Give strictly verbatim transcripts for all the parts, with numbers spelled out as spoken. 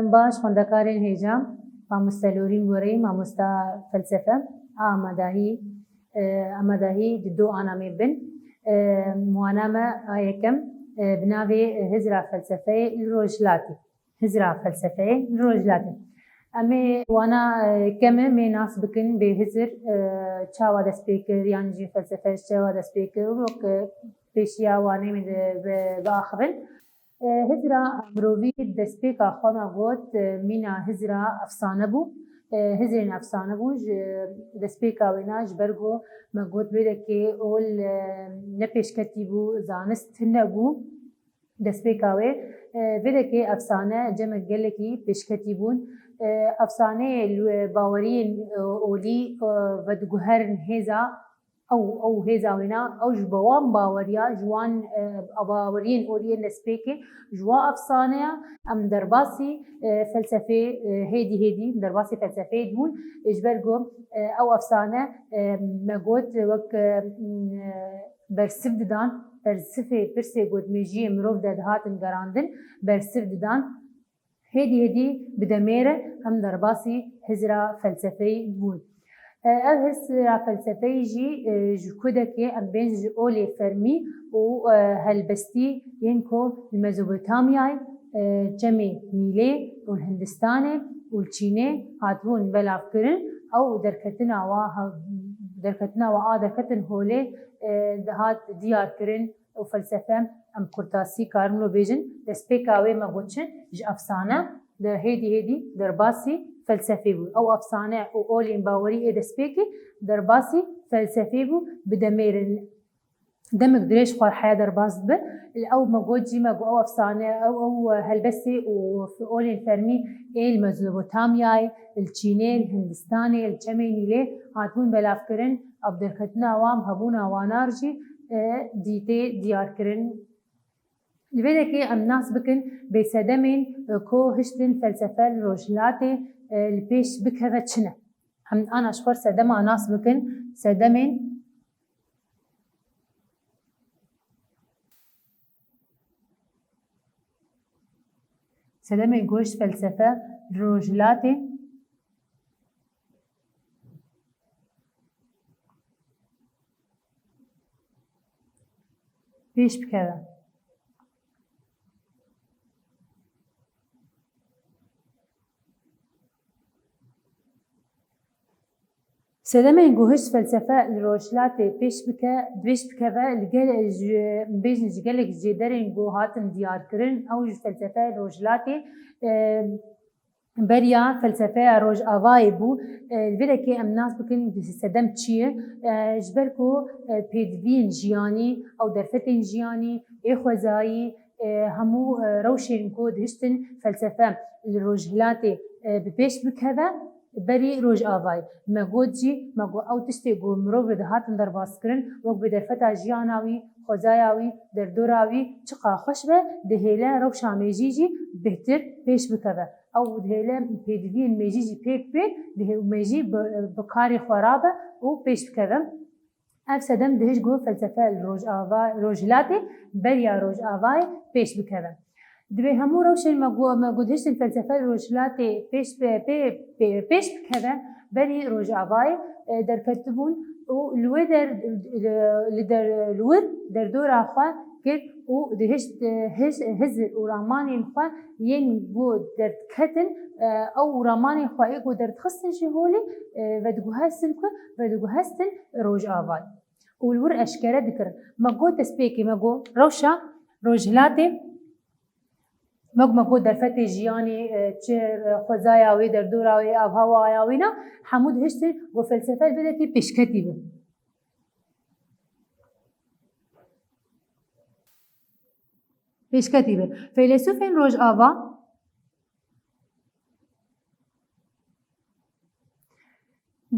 Baş, xwendekarên hêja, mamoste Lorîn Goreyî, mamosta felsefe, a amadahî, e, amadahî di do anamê bin. E, wana me a yekem, e, bi navê Hizra Felsefeyê li Rojhilatê. Hizra Felsefeyê li Rojhilatê. Em ê wana, e, keme mê nas bikin bê Hizir, e, çawa dest pê kir, yan jî felsefe çawa dest pê kir û wek, e, pêşiya wanê min bi, bi, biaxivin. E, Hizra mirovî destpêka xwe me got, e, mîna Hizra efsane bû. E, Hizrên efsane bû, ji destpêka wêna ji ber ku me got wê dekê ol, e, ne pêşketî bû, zanist tune bû. Destpêka wê, e, vê dekê efsane cemek gelekî pêşketî bûn. E, efsaneyê li baweriyên, e, olî, e, vediguherin hêza ew, ew hêza wêna, ew ji bo wan baweriya, ji wan, e, baweriyên oliyên destpêkê, ji wa efsaneya, em derbasî, e, felsefê, e, hêdî hêdî, derbasî felsefeyê dibûn. E, ji ber ku, e, ew efsane, e, me got, wek, e, m, e, bersiv didan, bersivê pirsê ku di mejiyê mirov de dihatin gerandin, bersiv didan. Hêdî hêdî bi demê re em derbasî hizra felsefeyî bûn. E, ev hizra felsefeyî jî, e, ji ku dekê em bên ji olê fermî û, e, helbestî yên ku li Mezopotamyayê, e, çemê Nîlê û li Hindistanê û li Çînê hatibûn belavkirin, ew derketina wa, derketina wa a derketin holê, e, dihat diyarkirin û felsefe, em kurtasî karin lo bêjin, destpêka wê me got çi, ji efsane, de hêdî hêdî derbasî felsefê bû. Ew efsane û olên bawerî ê destpêkê derbasî felsefê bû, bi demê re demek dirêj xwe heya derbas dibe. Ew me got jî, me got ew efsane, ew, ew helbestê û olên fermî ê li Mezopotamyayê, li Çînê, li Hindistanê, li Çemê Nîlê hatibûn belavkirin, ev derketina wan, hebûna wanar jî, e, dîtê diyarkirin. Li vê dekê em nas bikin bê sedemên, e, ku hiştin felsefe li rojhilatê, e, li pêş bikeve çi ne. Em ana ji xwe sedema nas bikin, sedemên, sedemên ku hişt felsefe li rojhilatê pêş bikeve. Sedemên ku hişt felsefe li rojhilatê pêş bike, pêş bikeve, li gel-, ji, bêjin ji gelek jêderên ku hatin diyarkirin, ew ji felsefe li rojhilatê, e, beriya felsefeya Rojavayê bû. E, li vê dekê em nas bikin sedem çi ye? E, ji ber ku, e, pêdiviyên jiyanî, ew derfetên jiyanî, ê xwezayî, e, hemû, e, rewşên ku dihiştin felsefe li rojhilatê, e, bi pêş bikeve, berî Rojavayê. Me got jî, me got ew tiştê ku mirov re dihatin derbaskirin, wek bi derfeta jiyana wî, xwezaya wî, derdora wî, çiqa xweş be, dihêle rewşa mêjî jî bêhtir pêş bikeve. Ew dihêle pêdiviyên mêjî jî pêk bê, dihê û mêjî bi, bi karê xwe rabe û pêş bikeve. Ev sedem dihêj ku felsefe li Rojava, Rojhilatê beriya Rojavayê pêş bikeve. Divê hemû rewşên me ku, me ku dihiştin felsefe li Rojhilatê pêş, pê, pê, pê, pêş bikeve, berî Rojavayê, e, derketibûn û li wê der, li der, li wir derdora xwe kir û dihişt, e, hiz-, hizir û ramanên xwe yên ku derdiketin, e, ew ramanên xwe ê ku derdixistin ji holê, e, vediguhestin ku vediguhestin Rojavayê. Û li wir eşkere dikirin. Me got destpêkê, me got rewşa Rojhilatê, me got, me got derfetê jiyanê, e, çi, e, xwezaya wê, derdora wê, avhewaya wê ne, hemû dihiştin ku felsefe li vê dekê pêşketî be. Pêşketî be. Feylesûfên Rojava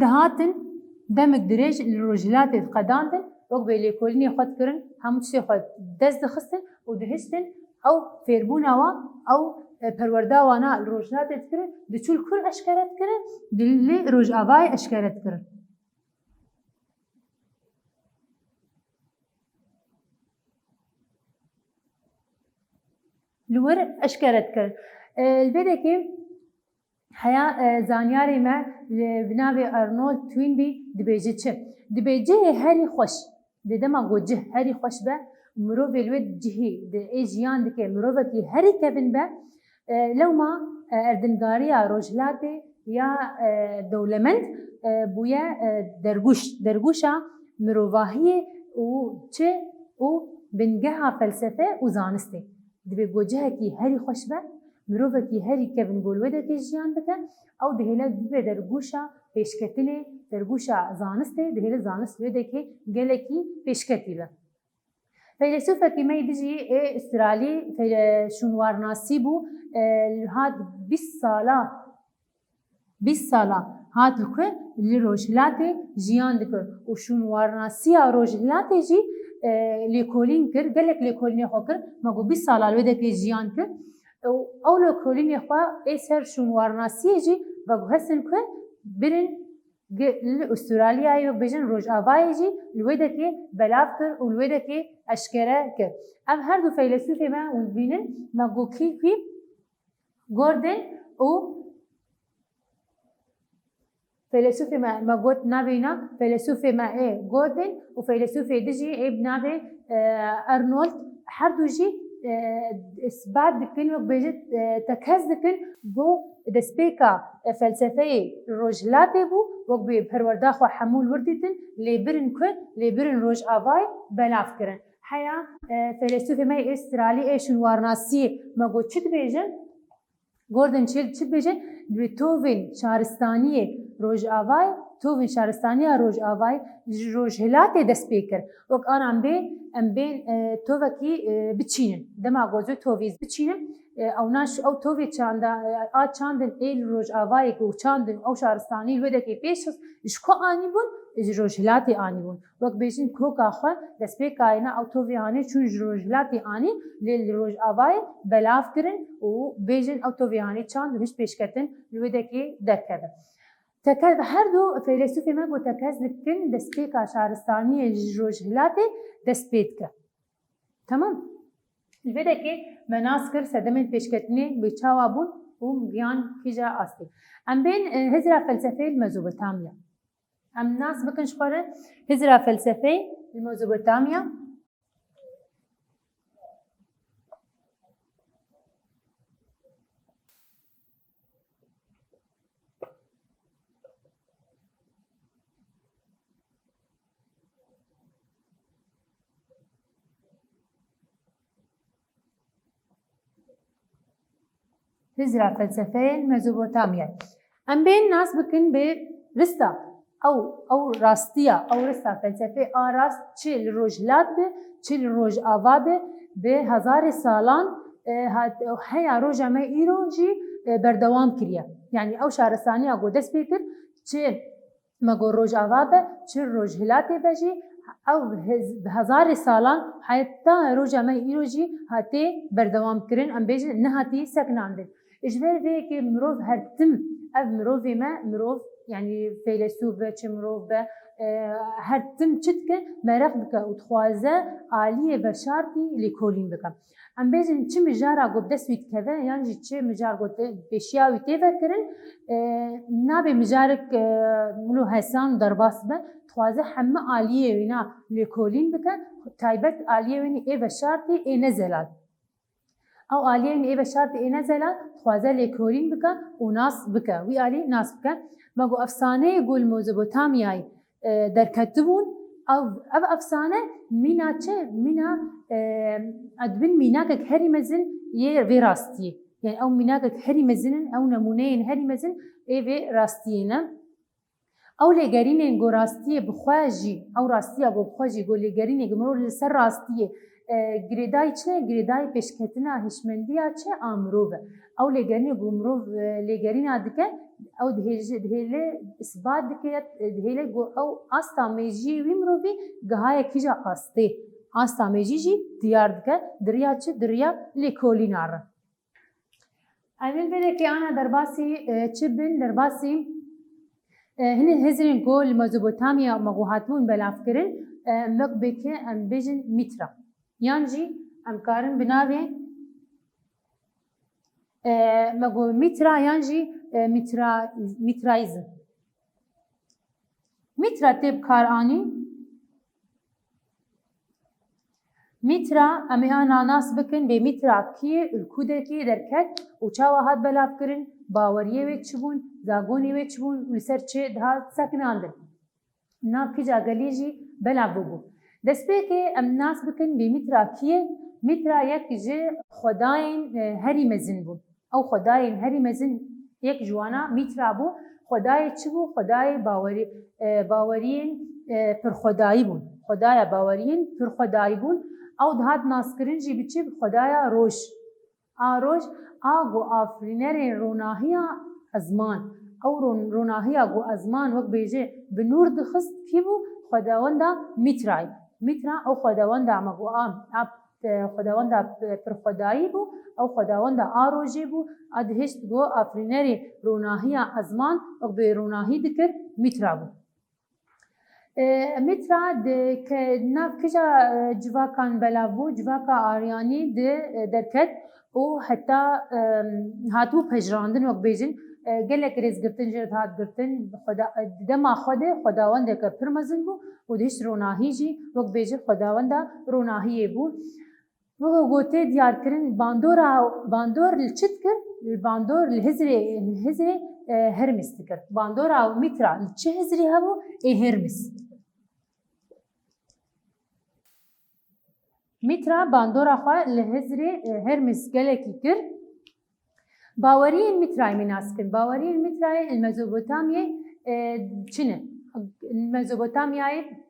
dihatin, demek dirêj li Rojhilatê diqedandin, wek bê lêkolînê xwe dikirin, hemû tiştê xwe dest dixistin û dihiştin ew fêrbûna wan, ew, e, perwerda wana li Rojhilatê dikirin, diçû li kur eşkere dikirin, di li Rojavayê eşkere dikirin. Li wir eşkere dikirin. E, li vê dekê heya, e, zanyarê me li, bi navê Arnold Toynbee dibêje çi? Dibê cihê herî xweş. Dê dema ku cih herî xweş be, mirovê li wê cihî di ê jiyan dike, mirovekî herî kevin be, e, lewma, e, erdnîgariya rojhilatê ya, e, dewlemend, e, bûye, e, dergûş, dergûşa mirovahiyê û çi û bingeha felsefe û zanistê. Dibê ku cihekî herî xweş be, mirovekî herî kevin ku li wê dekê jiyan bike, ew dihêle bibe dergûşa pêşketinê, dergûşa zanistê, dihêle zanist li wê dekê gelekî pêşketî be. Feylesûfekî me yî dijî ê Îstiralî feyle-, şûnwarnasî bû, e, hat bîst sala, bîst sala hat li ku li rojhilatê jiyan dikir û şûnwarnasiya rojhilatê jî, e, lêkolîn kir, gelek lêkolînê xwe kir, me got bîst sala li wê dekê jiyan kir. Û ew lêkolînê xwe ê ser şûnwarnasiyê jî veguhestin ku birin gi-, li Ûstraliyayê wek bêjin Rojavayê jî li wê dekê belav kir û li wê dekê eşkere kir. Ev her du feylesûfê me hûn dibînin, me got kî kî Gordon û feylesûfê me, me got navê wîna, feylesûfê me ê Gordon û feylesûfê dijî ê bi navê, e, Arnold, her du jî, e, isbat dikin, wek bêjin, e, tekez dikin, ku destpêka, e, felsefeyê rojhilatê bû, wek bi perwerda xwe hemû li wir dîtin, lê birin ku, lê birin Rojavayê belav kirin. Heya, e, feylesûfê me yê Îstiralî ê şûnwarnasiyê me got çi dibêjin? Gordon Childe çi dibêje? Dibê tovên şaristaniyê Rojavayê, tovên şaristaniya Rojavayê ji Rojhilatê dest pê kir. Wek ana em bê, em bên, e, tovekî, e, biçînin. Dema ku ez tovê biçînim, e, ew naş-, ew tovê çanda, e, a çandin ê li Rojavayê ku çandin ew şaristanî li wê dekê pêş xist, ji ku anîbûn? Ji Rojhilatê anîbûn. Wek bêjin koka xwe destpêka yêna ew tovê hanê çûn ji Rojhilatê anî, lê li Rojavayê belav kirin û bêjin ew tovê hanê çand û hişt pêşketin li wê dekê derkevin. Teke her du feylesûfê me got tekez dikin destpêka şaristaniyê ji Rojhilatê dest pê dike. Tamam. Li vê dekê me nas kir sedemên pêşketinê bi çawa bûn û giyan kîja astê. Em bên, e, hizra felsefeyê li Mezopotamya. Em nas bikin ji xwe re hizra felsefeyê li Mezopotamya. Hizra felsefeyên Mezopotamyayê. Em bên nas bikin bi rista ew, ew rastiya, ew rista felsefê a rast çi li rojhilat bi, çi li rojava bi, bi hezarê salan, e, hat, heya roja me îro jî, e, berdewam kiriye. Yanî ew şaristaniya ku dest pê kir, çi me got Rojava be, çi Rojhilatê be jî, ew hez-, bi hezarê salan heta roja me îro jî hatê berdewam kirin, em bêjin nehatî sekinandin. Ji ber vê yekê mirov her tim, ev mirovê me, mirov, yanî feylesûf be, çi mirov be, e, her tim çi dike, meraq dike û dixwaze aliyê veşartî lêkolîn bike. Em bêjin çi mijara ku bi dest wî dikeve, yan jî çi mijar ku tê, pêşiya wî tê vekirin, e, nabê mijarek, e, wilo hesan û derbas be, dixwaze hemî aliyê wîna lêkolîn bike, taybet aliyê wînî ê veşartî ê nezelal. Ew aliyê wînî ê veşartî ê nezelal dixwaze lêkolîn bike û nas bike. Wî alî nas bike. Me got efsaneyê ku li Mezopotamyayê e, derketibûn. Ev, ev efsane mîna çi? Mîna, e, dibin mînakek herî mezin yê vê rastiyê. Yani ew mînakek herî mezin in, ew nemûneyên herî mezin ê vê rastiyê ne. Ew lêgerînên ku rastiyê bi xwe jî, ew rastiya ku bi xwe jî, ku lêgerînê ku mirov li ser rastiyê, e, girêdayî çi ne? Girêdayî pêşketina hişmendiya çi? A mirov e. Ew lêgerînê ku mirov, e, lêgerîna dike, ew dihêje-, dihêle isbat dike, ya dihêle ku ew asta mêjiyê wî mirovî gihaye kîja astê. Asta mêjî jî diyar dike, di riya çi? Di riya lêkolîna re. Em ê vê dekê ana derbasî, e, çi bin? Derbasî, e, hinî hizrên ku li Mezopotamya me got hatibûn belavkirin, e, wek bêke em bêjin Mîtra. Yan jî em karin bi navê E, me got Mîtra yan jî, e, Mîtra-, Mîtraîzm. Mîtra tê bi kar anî. Mîtra, em ê ana nas bikin, bê Mîtra kî ye, li ku derkê derket û çawa hat belavkirin, baweriyê wê çi bûn, zagonê wê çi bûn û li ser çi dihat sekinandin. Nav kîja gelî jî belav bûbû. Destpêkê em nas bikin, bê Mîtra kî ye? Mîtra yek ji xwedayên, e, herî mezin bû. Ew xwedayên herî mezin yek ji wana Mîtra bû. Xwedayê çi bû? Xwedayê bawerî-, e, baweriyên, e, pirxwedayî bûn. Xwedaya baweriyên pirxwedayî bûn. Ew dihat naskirin jî bi çi? Bi xwedaya roj. A roj, a ku afirînerê ronahiya ezman. Ew ron-, ronahiya ku ezman wek bêje bi nûr dixist kî bû? Xwedawenda Mîtrayê. Mîtra ew xwedawenda me ku a, a e, xwedawenda p-, pirxwedayî bû, ew xwedawenda a rojê bû, a dihişt got afirînerê ronahiya ezman, wek bê ronahî dikir, Mîtra bû. E, Mîtra di ke-, nav kîja, e, civakan belav bû, civaka Aryanî di, e, derket û heta, e, hatibû pejirandin, wek bêjin, e, gelek rêzgirtin jê re dihat girtin, xweda-, e, di dema xwe de xwedawendeke pir mezin bû û dihişt ronahî jî, wek bêjin, xwedawenda ronahiyê bû. Weke ku tê diyarkirin, bandora, bandor li çi dikir? Li bandor li hizrê, li hizrê, e, Hermis dikir. Bandora Mîtra li çi hizrê hebû? Ê Hermis. Mîtra bandora xwe li hizrê, e, Hermis gelekî kir. Baweriyên Mîtrayê me nas kin. Baweriyên Mîtrayê li Mezopotamyê, e, çi ne? Li Mezopotamyayê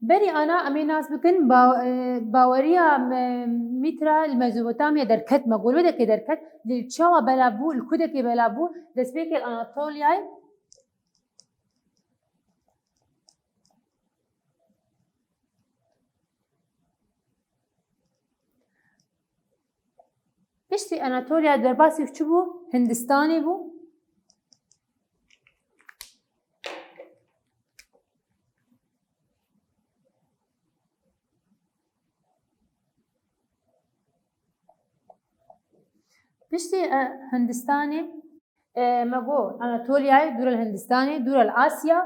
Berî ana em ê nas bikin, ba-, e, baweriya me-, Mîtra li Mezopotamya derket, me got wê derkê derket, lê çawa belav bû, li ku derkê belav bû, destpêkê Anatoliyayê. Piştî Anatoliya derbasî çi bû? Hindistanê bû. Piştî, e, Hindistanê, e, me got Anatoliyayê, dûra li Hindistanê, dûra li Asya.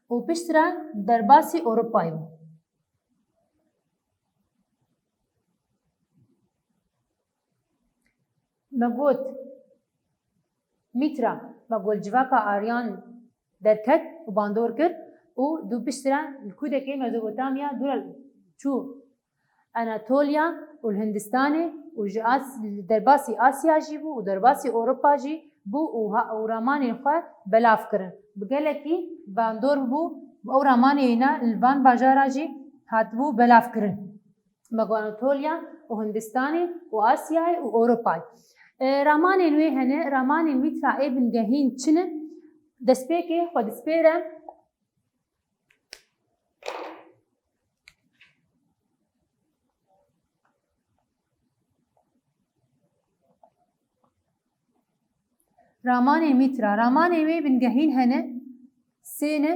Û piştre derbasî Ewropayê bû. Me got, Mîtra, me got civaka Aryan derket û bandor kir û dû piştre li kudekê Mezopotamya dûra çû. Anatoliya û li Hindistanê û ji As-, derbasî Asya jî bû û derbasî Ewropa jî bû û ha-, û ramanên xwe belav kirin. Bi gelekî bandor bû, ew ramanê wîna li van bajara jî hatibû belavkirin. Me got Anatoliya û Hindistanê û Asyayê û Ewropayê. E, ramanên wê hene, ramanên Mîtra ê bingehîn çi ne? Destpêkê xwe dispêre Ramanê Mîtra. Ramanê wê bingehîn hene. Sê ne.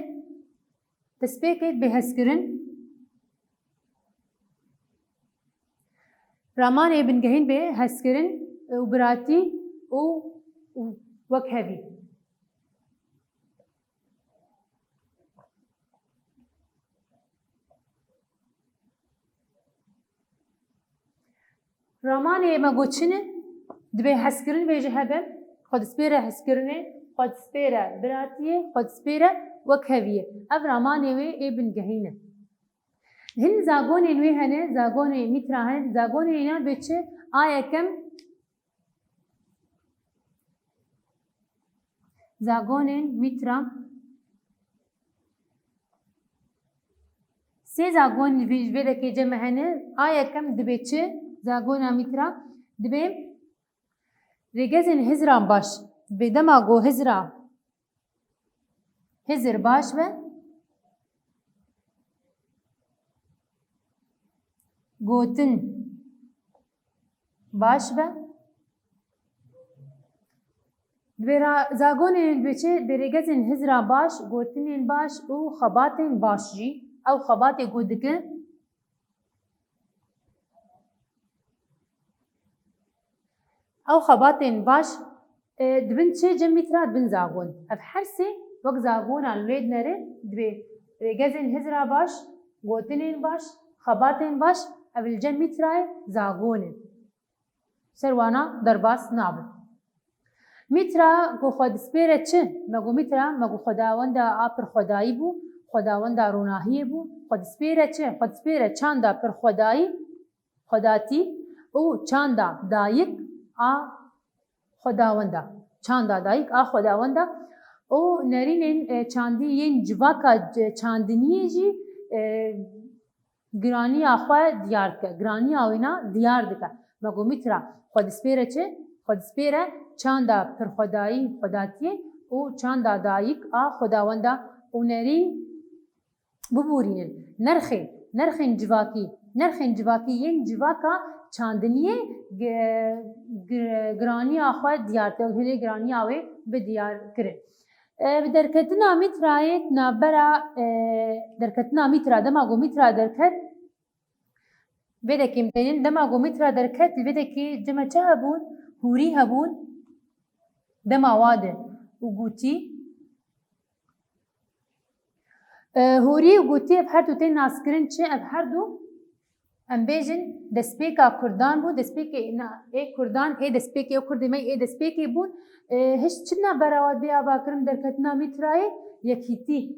Destpêkê bê hezkirin. Ramanê bingehîn bê hezkirin û biratî û, û wekhevî. Ramanê me got çi ne? Dibê hezkirin bê jî hebe, xwe dispêre hezkirinê, xwe dispêre biratiyê, xwe dispêre wekheviyê. Ev ramanê wê ê bingehîn e. Hin zagonên wê hene, zagonê Mîtra hene, zagonê îna bê çi? A yekem, zagonên Mîtra. Sê zagon li vê, vê dekê cem hene. A yekem dibê çi? Zagona Mîtra dibê rêgezên hizran baş. Dibê dema ku hizra Hizir baş be. Gotin baş be. Dibê ra-, zagonên dibê çi? Dibê rêgezên hizra baş, gotinên baş û xebatên baş jî. Ew xebatê ku dike, ew xebatên baş, e, dibin çi? Cem mîtra dibin zagon. Ev her sê wek zagonan lê dinere, dibê rêgezên hizra baş, gotinên baş, xebatên baş, ev li cem mîtrayê zagon in. Ser wana derbas nabin. Mîtra ku xwe dispêre çi? Me got mîtra, me got xwedawenda a pirxwedayî bû, xwedawenda ronahiyê bû. Xwe dispêre çi? Xwe dispêre çanda pirxwedayî, xwedatî û çanda dayik a xwedawenda. Çanda dayik a xwedawenda û nerînên, e, çandî yên civaka c-, çandiniyê jî, e, giraniya xwe diyar dike, giraniya wêna diyar dike. Me got mîtra xwe dispêre çi? Xwe dispêre çanda pirxwedayî, xwedatiyê û çanda dayik a xwedawenda û nerîn biborînin. Nerxên, nerxên civakî, nerxên civakî yên civaka çandiniyê gi-, gi-, giraniya xwe diyar dike û hêlê giraniya wê bi diyar kirin. E, bi derketina mîtrayê di navbera, e, derketina mîtra, dema ku mîtra derket, vê dekê em tênin, dema ku mîtra derket, vê dekê cime çi hebûn? Hûrî hebûn, dema wa de û gotî. E, hûrî û gotî ev her du tên naskirin çi? Ev her du Em bêjin destpêka Kurdan bû, destpêkê na-, ê Kurdan, ê destpêkê, ê Kurdê me ê destpêkê bûn. E, hiş çi di navbera wa dibê avakirin derketina mîtrayê? Yekîtî.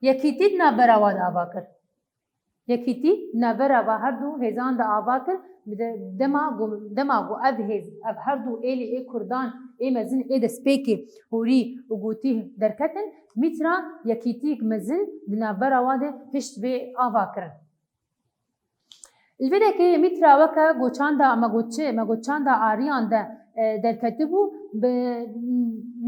Yekîtî di navbera wa de ava kir. Yekîtî di navbera va her du hêzan de ava kir, bi de-, dema ku, dema ku ev hêz, ev her du êlî ê Kurdan, ê mezin, ê destpêkê Hûrî û Gûtî derketin, mîtra yekîtiyek mezin di navbera wan de pişt vê ava kirin. Li vê dekê mîtra weke goçanda, me got çi, me got çanda Ariyan de, e, derketibû, bi,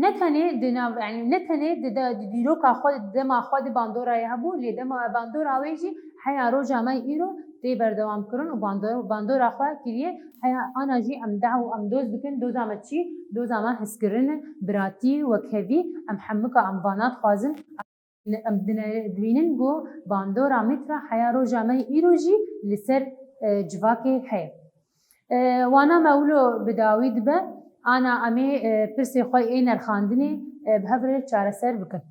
ne tenê di nav, yanî ne tenê di, di, di dîroka xwe, di dema xwe de bandorayê hebû, lê dema bandora wê jî heya roja me îro tê berdewamkirin û bandor-, bandora xwe kiriye. Heya ana jî em dew û em doz dikin, doza me çi? Doza me hezkirin, biratî, wekhevî, em hemika em vana dixwazin. Em dine-, dibînin ku bandora mîtra heya roja me îro jî li ser, e, civakê heye. E, wana me wilo bi dawî dibe, ana em ê, e, pirsê xwe ê nerxandinê, e, bi hev re çareser bikin.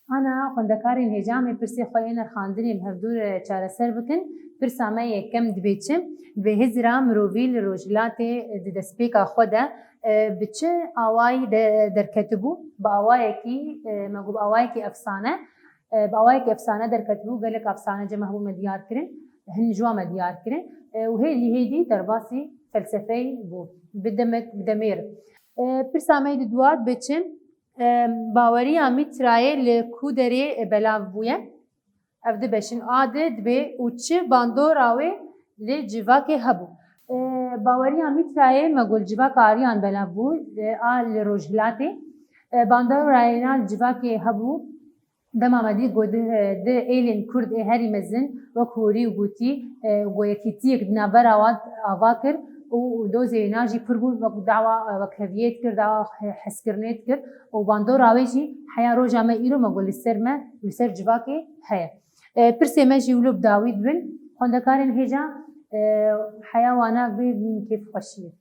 Ana xwendekarên hêja em ê pirsê xwe ê nerxandinê bi hevdû re çareser bikin. Pirsa me yekem dibê çi? Dibê hizra mirovî li rojhilatê di destpêka xwe de, e, bi çi awayî de derketibû? Bi awayekî, e, me got bi awayekî efsane, e, bi awayekî efsane derketibû, gelek efsane cem hebû me diyar kirin, hin ji wan me diyar kirin, e, û hêdî hêdî derbasî felsefeyê bû, bi demek, bi demê re. E, pirsa me yê di dua dibe çi? E, baweriya Mîtrayê li ku derê, e, belav bûye? Ev du beşin a de dibê û çi bandora wê li civakê hebû? E, baweriya Mîtrayê me got li civaka Ariyan belav bû, e, a li rojhilatê. E, bandorayê na li civakê hebû. Dema me dî ku di, di êlên Kurd ê herî mezin wek Hûrî û Gûtî, e, ku yekîtiyek di navbera wan ava kir û dozê wêna jî pir bûn, wek dawa, e, wekheviyê dikir, dawa he-, hezkirinê dikir û bandora wê jî heya roja me îro me got li ser me, li ser civakê heye. E, pirsê me jî wilo bi dawî dibin. Xwendekarên hêja, e, heya wana bê bîn kêfxweşiyê.